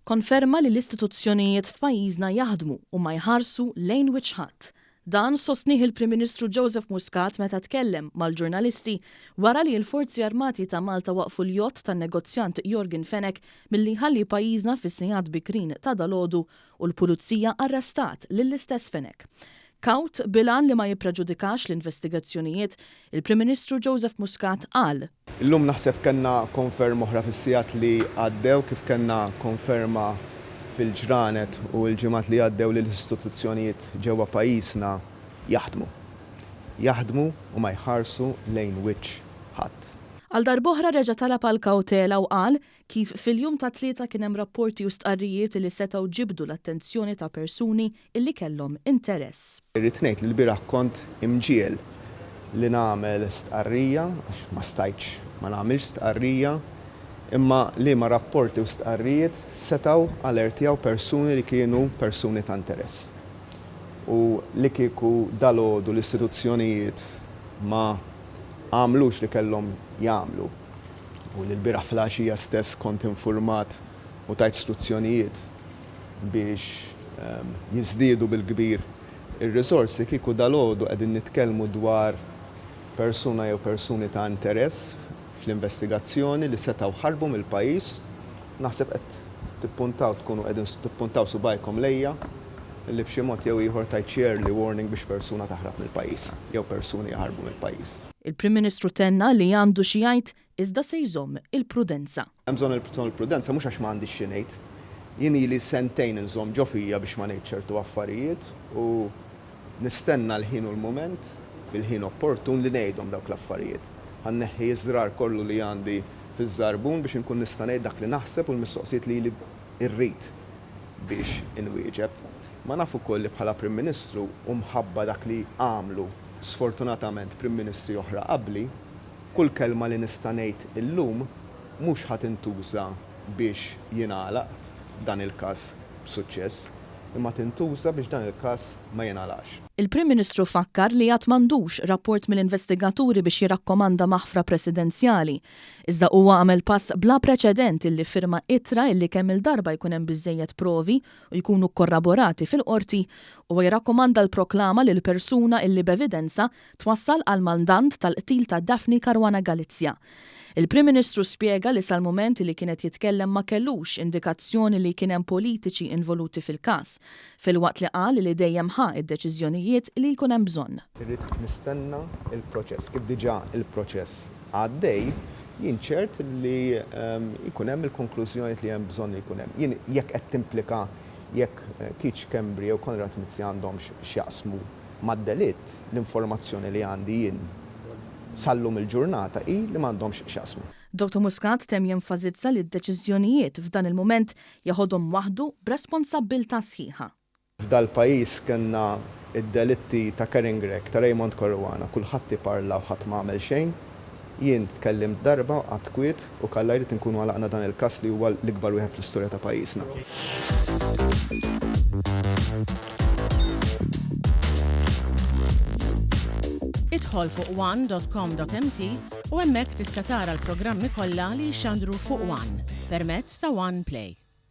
Konferma li l-istituzzjonijiet f'pajjiżna jaħdmu u ma jħarsu lejn wiċċ ħadd. Dan sostnieh il-Prim Ministru Joseph Muscat meta tkellem mal-ġurnalisti wara li l-Forzi Armati ta' Malta waqqfu l-jott tan-negozjant Yorgen Fenech milli jħalli pajjiżna fis-sigħat bikrin ta' dalgħodu u l-Pulizija arrestat lill-istess Fenech. Kawt bil-għan li ma jippreġudikax l-investigazzjonijiet, il-Prim Ministru Joseph Muscat qal. Illum naħseb kellna konferma oħra fis-sigħat li għaddew kif kellna konferma fil-ġranet u l-ġimgħat li għaddew li l-istituzzjonijiet ġewwa pajjiżna jaħdmu. Jaħdmu u ma jħarsu lejn wiċċ ħadd. Għal darb'oħra reġa' talab għall-kawtela u qal kif fil-jum tat-Tlieta kien hemm rapporti u stqarrijiet li setgħu ġibdu l-attenzjoni ta' persuni illi kellhom interess. Irrid ngħid li lbieraħ kont imġiegħel li nagħmel stqarrija, għax ma stajtx ma nagħmilx stqarrija, imma liema rapporti u stqarrijiet setgħu alertjaw persuni li kienu persuni ta' interess. U li kieku dalgħodu l-istituzzjonijiet ma għamlux li kellhom jagħmlu, u li lbieraħ filgħaxija stess kont infurmat u tajt struzzjonijiet biex jiżdiedu bil-kbir ir-riżorsi, kieku dalgħodu qegħdin nitkellmu dwar persuna jew persuni ta' interess fl-investigazzjoni li setgħu ħarbu mill-pajjiż, naħseb qed tippuntaw tkunu qegħdin tippuntaw subgħajkom lejja li b'xi mod jew ieħor tajt xi early warning biex persuna taħrab mill-pajjiż jew persuni jaħarbu mill-pajjiż. Il-Prim Ministru tenna li għandu xi jgħid iżda se jżomm il-prudenza. Hemm bżonn inżomm il-prudenza mhux għax ma għandix xi ngħid. Jien ili sentejn inżomm ġo fija biex ma ngħidx ċertu affarijiet u nistenna l-ħin u l-mument, fil-ħin opportun li ngħidhom dawk l-affarijiet. Ħa nneħħi ż-żrar kollu li għandi fiż-żarbun biex inkun nista' ngħid dak li naħseb u l-mistoqsijiet li ili rrid biex inwieġeb. Ma naf ukoll li bħala Prim Ministru u mħabba dak li għamlu sfortunatament Prim Ministri oħra qabli, kull kelma li nista' ngħid illum mhux ħa tintuża biex jingħalaq dan il-każ b'suċċess, imma tintuża biex dan il-każ ma jingħalaqx. Il-Prim Ministru fakkar li għad m'għandux rapport mill-investigaturi biex jirakkomanda maħfra presidenzjali. Iżda huwa għamel pass bla preċedent illi ffirma ittra illi kemm-il darba jkun hemm biżżejjed provi u jkunu kkorraborati fil-Qorti, huwa jirrakkomanda l-proklama lil persuna illi b'evidenza twassal għall-mandant tal-qtil ta' Daphne Caruana Galizia. Il-Prim Ministru spjega li sal-mument li kien qed jitkellem ma kellux indikazzjoni li kien hemm politiċi involuti fil-każ, filwaqt li qal li dejjem ħa d-deċiżjonijiet li jkun hemm bżonn. Irrid nistenna l-proċess. Kif diġà l-proċess għaddej, jien ċert li jkun hemm il-konklużjonijiet li hemm bżonn li jkun hemm. Jien jekk qed timplika jekk Keith Schembri jew Konrad Mizzi għandhomx x'jaqsmu mad-delitt, l-informazzjoni li għandi jien sal-lum il-ġurnata hi li m'għandhomx x'jaqsmu. Dottor Muscat temm jenfasizza li d-deċiżjonijiet f'dan il-mument jeħodhom waħdu b'responsabbiltà sħiħa. F'dal-pajjiż kellna d-delitti ta' Karen Grech, ta' Raymond Caruana, kulħadd iparla u ħadd ma għamel xejn. Jien tkellimt darba u qgħadt kwiet u k'Alla jrid inkunu għalaqna dan il-każ li huwa l-ikbar wieħed fl-istorja ta' pajjiżna. Idħol fuq one dot com dot mt u hemmhekk tista' tara l-programmi kollha li jixxandru fuq one permezz ta' One Play.